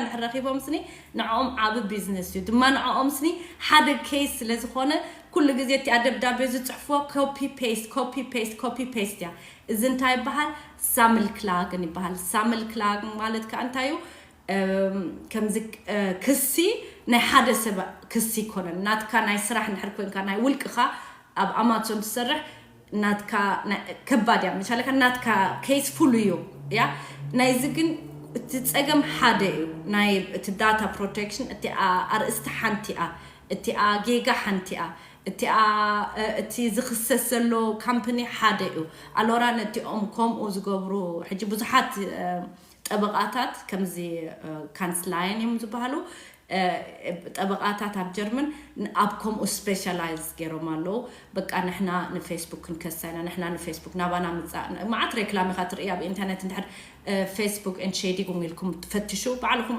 እንድሕር ረኺቦም ስኒ ንዕኦም ዓቢ ቢዝነስ እዩ ድማ። ንዕኦም ስኒ ሓደ ኬስ ስለ ዝኾነ ኩሉ ግዜ እቲኣ ደብዳቤ ዝጽሕፍዎ ኮፒ ፔስት፣ ኮፒ ፔስት፣ ኮፒ ፔስት እያ። እዚ እንታይ ይበሃል? ሳምል ክላግን ይበሃል። ሳምል ክላግን ማለት ከዓ እንታይ እዩ? ከምዚ ክሲ ናይ ሓደ ሰብ ክሲ ይኮነን። ናትካ ናይ ስራሕ እንድሕር ኮንካ፣ ናይ ውልቅኻ ኣብ ኣማዞን ትሰርሕ፣ ናትካ ከባድ እያ መሻለካ። ናትካ ኬስ ፍሉ እዩ እያ። ናይዚ ግን እቲ ጸገም ሓደ እዩ። ናይ እቲ ዳታ ፕሮቴክሽን እቲ ኣርእስቲ ሓንቲ እያ፣ እቲ ጌጋ ሓንቲ እያ፣ እቲ እቲ ዝኽሰስ ዘሎ ካምፕኒ ሓደ እዩ። ኣሎራ ነቲኦም ከምኡ ዝገብሩ ሕጂ ብዙሓት ጠበቓታት ከምዚ ካንስላየን እዮም ዝበሃሉ ጠበቓታት ኣብ ጀርመን ኣብ ከምኡ ስፔሻላይዝ ገይሮም ኣለዉ። በቃ ንሕና ንፌስቡክ ክንከሳ ኢና፣ ንሕና ንፌስቡክ ናባና ምፃእ። መዓት ሬክላም ኢኻ ትርኢ ኣብ ኢንተርነት። እንድሕር ፌስቡክ ኤንድ ሼዲጉንግ ኢልኩም ትፈትሹ ባዕልኹም